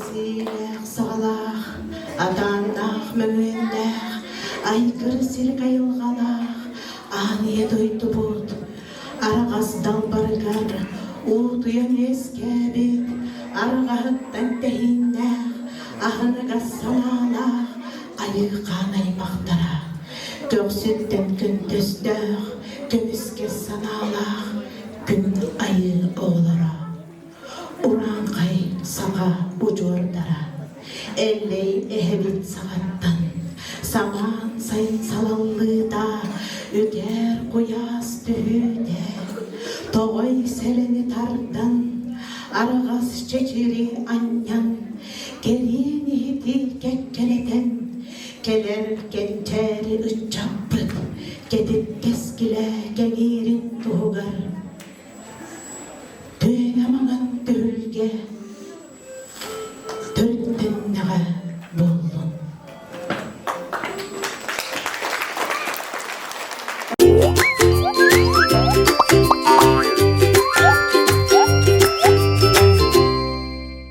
Сиилээх саҕалаах, атааннаах мөҥүөннээх, айгыр сирик айылҕалаах, аан ийэ дойдубут араҕас далбарыгар уутуйан үөскээбит арҕаһыттан тэһииннээх, аһыныгас санаалаах айыы-хаан аймахтара, көхсүттэн көнтөстөөх, көмүскэс санаалаах күн айыы оҕолоро. Урааҥхай саха удьуордара, Эллэй эһэбит саҕаттан, самаан сайын салаллыыта, үкээр куйаас түһүүтэ, тоҕой сэлэни тардан, арҕас чэчири анньан, кэриэн иһити кэккэлэтэн, кэлэр кэнчээри ыччаппыт кэтит кэскилэ кэҥиирин туһугар.